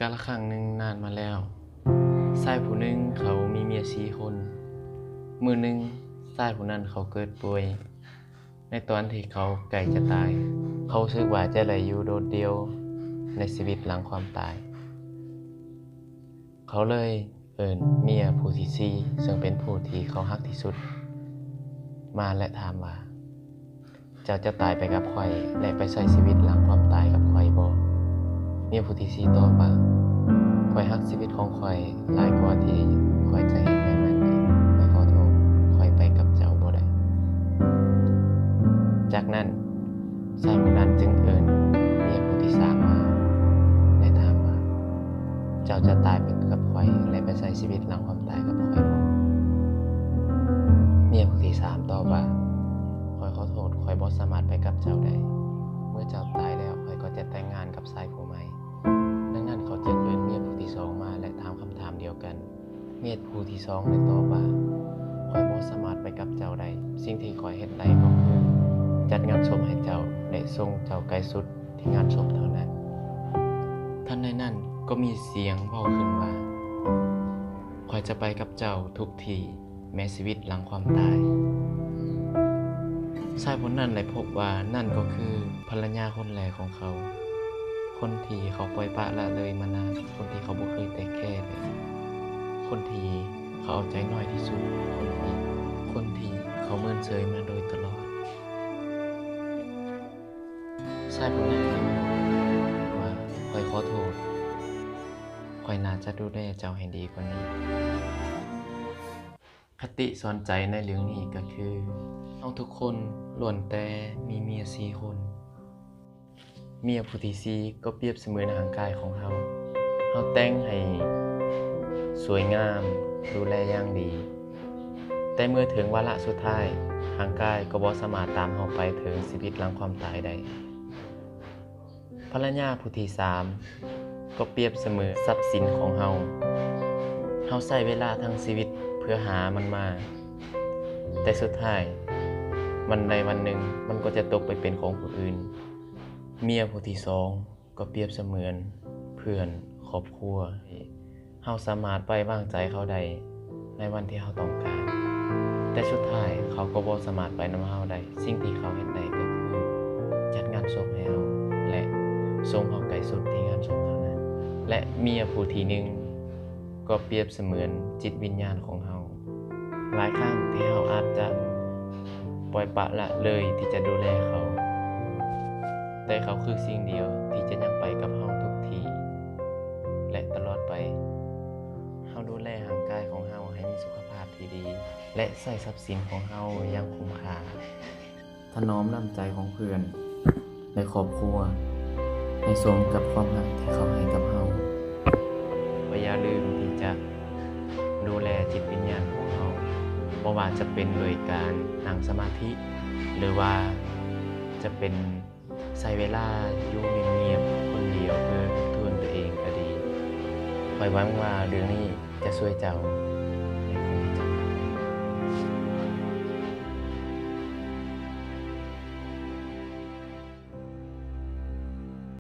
ກາລະຄັ້ງໜຶ່ງນານມາແລ້ວ, ຊາຍຜູ້ໜຶ່ງເຂົາມີເມຍສີ່ຄົນ. ມື້ໜຶ່ງ, ຊາຍຜູ້ນັ້ນເຂົາເກີດປ່ວຍ. ໃນຕອນທີ່ເຂົາໃກ້ຈະຕາຍ, ເຂົາຮູ້ສຶກວ່າຈະໄດ້ຢູ່ໂດດດ່ຽວໃນຊີວິດຫຼັງຄວາມຕາຍ. ເຂົາເລີຍເອີ້ນເມຍຜູ້ທີສີ່ ເຊິ່ງເປັນຜູ້ທີ່ເຂົາຮັກທີ່ສຸດ ມາ ແລະ ຖາມວ່າ, ເຈົ້າຈະຕາຍໄປກັບຂ້ອຍ ແລະ ໄປໃຊ້ຊີວິດຫຼັງຄວາມຕາຍກັບຂ້ອຍບໍ່? ເມຍຜູ້ທີສີ່ຕອບວ່າ, ຂ້ອຍຮັກຊີວິດຂອງຂ້ອຍຫຼາຍກວ່າທີ່ຂ້ອຍຈະເຮັດແນວນັ້ນ. ຂ້ອຍຂໍໂທດ, ຂ້ອຍໄປກັບເຈົ້າບໍ່ໄດ້. ຈາກນັ້ນ, ຊາຍຜູ້ນັ້ນຈຶ່ງເອີ້ນເມຍຜູ້ທີສາມມາ ແລະ ຖາມວ່າ, ເຈົ້າຈະຕາຍໄປກັບຂ້ອຍ ແລະ ໄປໃຊ້ຊີວິດຫຼັງຄວາມຕາຍກັບຂ້ອຍບໍ່? ເມຍຜູ້ທີສາມຕອບວ່າ, ຂ້ອຍຂໍໂທດ, ຂ້ອຍບໍ່ສາມາດໄປກັບເຈົ້າໄດ້. ເມື່ອເຈົ້າຕາຍແລ້ວ, ຂ້ອຍກໍຈະແຕ່ງງານກັບຊາຍຜູ້ໃໝ່. ດັ່ງນັ້ນເຂົາຈຶ່ງເອີ້ນເມຍຜູ້ທີສອງມາ ແລະ ຖາມຄຳຖາມດຽວກັນ. ເມຍຜູ້ທີສອງໄດ້ຕອບວ່າ, ຂ້ອຍບໍ່ສາມາດໄປກັບເຈົ້າໄດ້. ສິ່ງທີ່ຂ້ອຍເຮັດໄດ້ກໍຄືຈັດງານສົບໃຫ້ເຈົ້າ ແລະ ສົ່ງເຈົ້າໃກ້ສຸດທີ່ງານສົບເທົ່ານັ້ນ. ທັນໃດນັ້ນກໍມີສຽງເວົ້າຂຶ້ນວ່າ, ຂ້ອຍຈະໄປກັບເຈົ້າທຸກທີ່, ແມ້ຊີວິດຫຼັງຄວາມຕາຍ. ຊາຍຜູ້ນັ້ນໄດ້ພົບວ່ານັ້ນກໍຄືພັນລະຍາຄົນແລກຂອງເຂົາ, ຄົນທີ່ເຂົາປ່ອຍປະລະເລີຍມານານ, ຄົນທີ່ເຂົາບໍ່ເຄີຍແຕະແຄະເລີຍ, ຄົນທີ່ເຂົາເອົາໃຈໜ້ອຍທີ່ສຸດ, ຄົນທີ່, ຄົນທີ່ເຂົາເມີນເສີຍມາໂດຍຕະຫຼອດ. ຊາຍຜູ້ນັ້ນເວົ້າວ່າ, ຂ້ອຍຂໍໂທດ, ຂ້ອຍໜ້າຈະດູແລເຈົ້າໃຫ້ດີກວ່ານີ້. ຄະຕິສອນໃຈໃນເລື່ອງນີ້ກໍຄື, ເຮົາທຸກຄົນລ້ວນແຕ່ມີເມຍສີ່ຄົນ. ເມຍຜູ້ທີສີ່ກໍປຽບສະເໝືອນຮ່າງກາຍຂອງເຮົາ. ເຮົາແຕ່ງໃຫ້ສວຍງາມ, ດູແລຢ່າງດີ, ແຕ່ເມື່ອເຖິງວາລະສຸດທ້າຍ, ຮ່າງກາຍກໍບໍ່ສາມາດຕາມເຮົາໄປເຖິງຊີວິດຫຼັງຄວາມຕາຍໄດ້. ພັນລະຍາຜູ້ທີສາມກໍປຽບສະເໝືອນຊັບສິນຂອງເຮົາ. ເຮົາໃຊ້ເວລາທັງຊີວິດເພື່ອຫາມັນມາ, ແຕ່ສຸດທ້າຍ, ວັນໃດວັນໜຶ່ງ, ມັນກໍຈະຕົກໄປເປັນຂອງຜູ້ອື່ນ. ເມຍຜູ້ທີສອງກໍປຽບສະເໝືອນເພື່ອນ, ຄອບຄົວ. ເຮົາສາມາດໄວ້ວາງໃຈເຂົາໄດ້ໃນວັນທີ່ເຮົາຕ້ອງການ, ແຕ່ສຸດທ້າຍເຂົາກໍບໍ່ສາມາດໄປນຳເຮົາໄດ້. ສິ່ງທີ່ເຂົາເຮັດໄດ້ກໍຄືຈັດງານສົບໃຫ້ເຮົາ ແລະ ສົ່ງເຮົາໃກ້ສຸດທີ່ງານສົບເທົ່ານັ້ນ. ແລະ ເມຍຜູ້ທີໜຶ່ງກໍປຽບສະເໝືອນຈິດວິນຍານຂອງເຮົາ. ຫຼາຍຄັ້ງທີ່ເຮົາອາດຈະປ່ອຍປະລະເລີຍທີ່ຈະດູແລເຂົາ, ແຕ່ເຂົາຄືສິ່ງດຽວທີ່ຈະຍັງໄປກັບເຮົາທຸກທີ່ ແລະ ຕະຫຼອດໄປ. ເຮົາດູແລຮ່າງກາຍຂອງເຮົາໃຫ້ມີສຸຂະພາບທີ່ດີ ແລະ ໃຊ້ຊັບສິນຂອງເຮົາຢ່າງຄຸ້ມຄ່າ. ຖະໜອມນ້ຳໃຈຂອງເພື່ອນ ແລະ ຄອບຄົວ ໃຫ້ສົມກັບຄວາມຮັກທີ່ເຂົາໃຫ້ກັບເຮົາ. ແລະ ຢ່າລືມທີ່ຈະດູແລຈິດວິນຍານຂອງເຮົາ, ບໍ່ວ່າຈະເປັນໂດຍການນັ່ງສະມາທິ ຫຼືວ່າຈະເປັນ ໃຊ້ເວລາຢູ່ງຽບໆຄົນດຽວເພື່ອທົບທວນຕົວເອງກໍດີ. ຂ້ອຍຫວັງວ່າເລື່ອງນີ້ຈະຊ່ວຍເຈົ້າ.